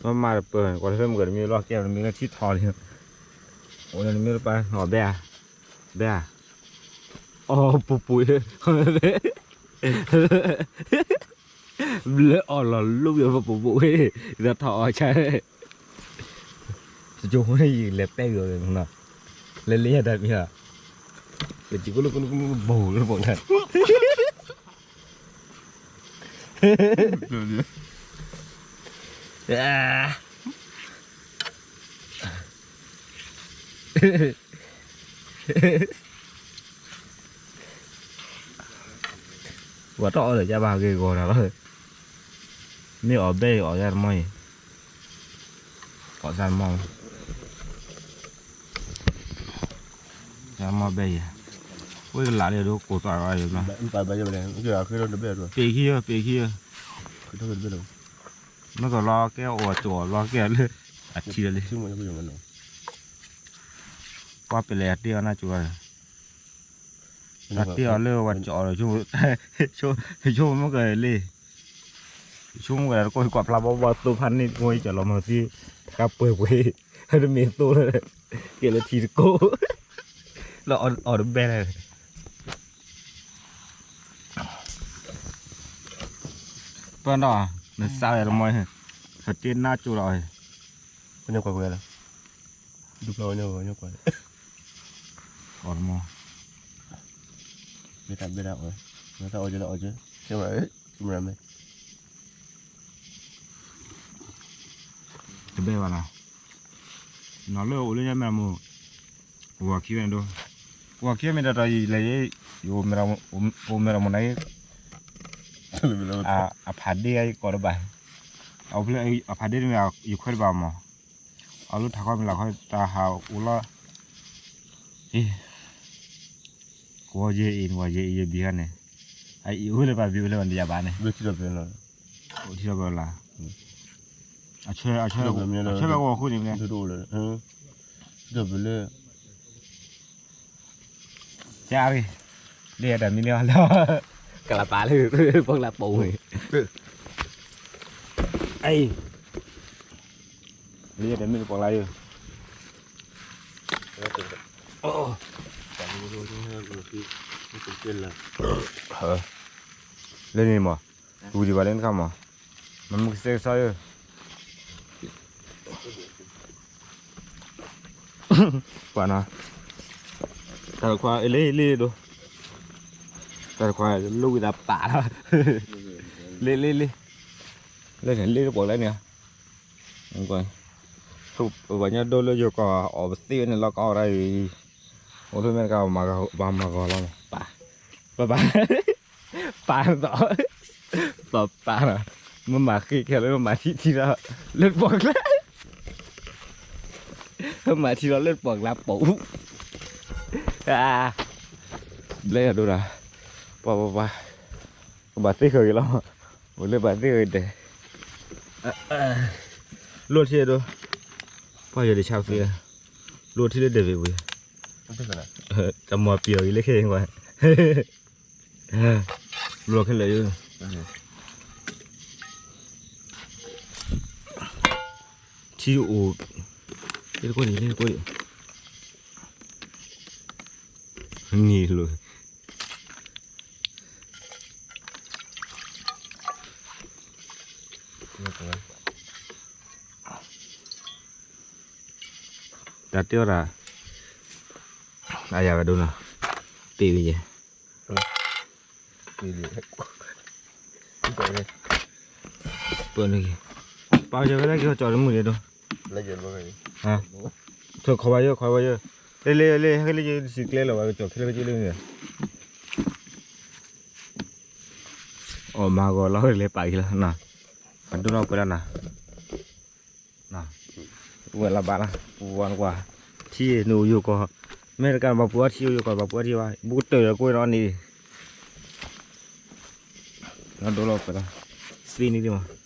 မ့ၢ်မၤတပၢၢ် ကွၢ်လၢဖဲမုၢ်ကၢၤတမံၤလီၤ ကဲတမံၤလၢထံထီၣ်လံ, အိၣ်လၢနမ့ၢ်တပၢၢ် အီၣ်ဘဲဧါ, ဘဲဧါ, အီၣ်ပူၤပူၤ, ဘျၢအီၣ်လီၤလိၣ်ယပူၤပူၤ, ဒီးထီၣ်အီၣ်ဆါ, တကၠိဖိန့ၣ်ယလဲၤပဲၢ်ဂ့ၤအီၤနီၤ, လဲၤလ့ယတၢ်မံၤလီၤ, ပစံးကလိကလိကလိဘိၣ်လၢပီၣ်လၢ ပှၤတအီၣ်ဒီးယဘၣ်ဂ့ၢ်ဂီၤတၢ်လီၤ, မ့ၢ်အီၣ်ဘဲအံၤအီၣ်ယၤတမီၢ်အံၤ, အီၣ်သးတမီၢ်, ယၤတမီၢ်ဘဲအံၤ, ဝ့ၢ်ကလးလၢဒိကိးသးရၤယၤဘျီ, ပ့ၤခံယၤ ပ့ၤခံယၤ, နီၢ်သိးလီၤကဲအိၣ်အကၠိၣ်အီၤဘျီကဲလၢ, အထံလီၤလံ, ပှၤပလဲၤအတ့အီၤနၢ်ကၠိၣ်လီၤ, တၢ်တ့အီၤလၢဝဲကၠီၣ်ဒီး, ဆိကမိၣ်ကလ့, ဆိကမိၣ်ကဒီးတကိးကွၢ်ဖျါဘီဘီသိဖးန့ၣ်တကိးကၠီၣ်လီၤမၤသံ, တခါပှဲၤပှဲၤ, ဟဲတမ့ၢ်သိလၢ, ကဲလၢထံတကိး, လၢအီၣ်တဘဲလၢ ပၢၢ်ဒီး, နစးဝဲတမီၢ်, ဟဲတ့နၢ်ကၠိၣ်ဒီး, ကွၢ်, ဒူၣ်ဖျါဝဲညါကွၢ်, အီၣ်တမီၢ်, ဘဲတၢ်ဘဲတၢ်အီၣ်, မ့ၢ်တၢ်အီၣ်ကဲလၢအီၣ်ကဲ, ကဲမရၤမ့ၢ် တဘဲဘၣ်လီၤ, နီၢ်လၢအိၣ်လၢညါမ့ၢ်မူ, ဝီခံဝဲန့ၣ်ဒိ, ဝီခံမ့ၢ်တၢ်တီၤယံာ်လဲၣ်, အိၣ်မဲာ်ထီၣ်မူနၤ, အဖးဒ့အံၤကိးတဘၣ်, အဖးဒ့တမ့ၢ်ယခွဲးတဘၣ်မး, အီၣ်လၢထးခီမ့ၢ်လၢခီတၢ်ဟးအိၣ်လီၤ, ကဝီၤယဲအံၤနဝီၤယဲအံၤယဘံၤဂၤန့ၣ်, အအံၤအိၣ်လၢပှၤဘံၤအိၣ်လၢပှၤတယၤဘၣ်န့ၣ်, အိၣ်ထံၣ်ဒီးပှၤလၢ, အဆၢ, အဆၢဘၣ်ကဝီၤဃိန့ၣ်မ့ၢ်, ကၢ်ရ့ၣ်, လၢတၢ်မံၤန့ၣ်လီၤ, ကလးပာ်လၢ, ပှၤကလးပိာ်ဝဲ, အံၤ, လၢတၢ်မံၤန့ၣ်ပှၤကလးယိၤ လၢန့ၣ်မး, ဝံၤဒံးဘၣ်လၢနခါမး, မ့မ့ၢ်ကစဲကစီယိၤ, ပှၤနီၤ, တၢ်တခွါလ့လ့ဒိ, တၢ်တခွါလိၣ်ဝံသးပာ်လီၤ, လ့လ့လ့, လၢန့ၣ်လ့တပိာ်လၢန့ၣ်, ပှၤညါဒိလၢယိၤကီၢ်အီၣ်ပသ့ဝဲန့ၣ်လီၤကအီၣ်တၢ်အံၤ, အိၣ်လၢမဲာ်တကါဘၣ်မၤဂီၤလီၤ, ပၢ်, ပၢ်, ပၢ်သိး, သိးပၢ်နီၤ, မ့ၢ်မၤဃ့ခဲလၢာ်မ့ၢ်မၤထံထံလီၤ, လၢတပိာ်ကျါ, မၤထံလီၤလၢတပိာ်ကျါပိာ်အူ, ဘျဲၣ်ဒိဒီး, ပှၤပှၤပှၤ, ကဘၣ်သ့ဃၢၤက့ၤလီၤ, အိၣ်လၢဘၣ်သ့ဃၢၤက့ၤဒဲး, လိၣ်ထံဒိ, ပှၤယၤဒံးဆါသ့, လိၣ်ထံလၢဒဲးဘ့ၣ်ဝံၤ, တမီၤပျီၤအံၤလၢခဲအံၤကွၢ်, လိၣ်ခဲလၢာ်, ထံအိၣ်, လ့တကိးဒံး လ့တကိးဒံး, နံၤလိၤ တၢ်တဲအီၤတၢ်, အယၤဝဲဒိနီၤ, တ့ဝံၤယဲ, ပၢနုၤက့ၤ, ပာ်ယၤဝဲဒၣ်က့ၤကၠီတမုၢ်ဒဲးဒိ, ထိၣ်ခီဝါယၢ ခီဝါယၢ, လ့လ့လ့ ဟဲက့ၤလၢယစံးကျဲလီၤဝဲကၠီခဲလၢာ်က့ၤလၢန့ၣ်, အီၣ်မၤဂီၤလီၤလဲၤပာ်က့ၤလီၤ, အဒိလီၤပှဲၤလီၤနၤ ဝဲလီၤဘၣ်လီၤ ပူၤဝဲနကွၢ်, ထံနအိၣ်ယိၤကီၢ်, မ့ၢ်တကးဘၣ်ပူၤအီထံအိၣ်ယိၤကီၢ် ဘၣ်ပူၤအီထံဘၣ် ဘူးကတၢၢ်ဒီးကွဲဒီးန့ၣ်, လီၤဒိလီၤပှဲၤလီၤ, သ့န့ၣ်ဒ်မး,